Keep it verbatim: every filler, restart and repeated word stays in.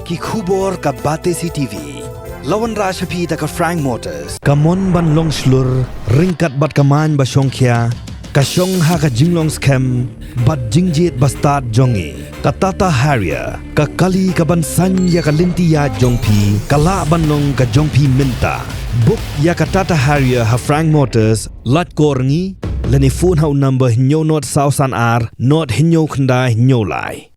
Ki khubor ka Batesi TV la wanrah sha phi da ka Frank Motors. Ka mon ban long shlur, ryngkat bad ka main ba shongkhia, ka shong ha ka jinglong skhem bad jingjied ba stad jong ngi. Ka Tata Harrier, ka kali ka ban saiñ ïa ka lynti ïaid jong phi, ka lah ban long ka jong phi mynta. Book ïa ka Tata Harrier ha Frank Motors, lait call ngi, lane phone ha u number hynñiew nod saw san ar, nod hynñiew khyndai hynñiew lai.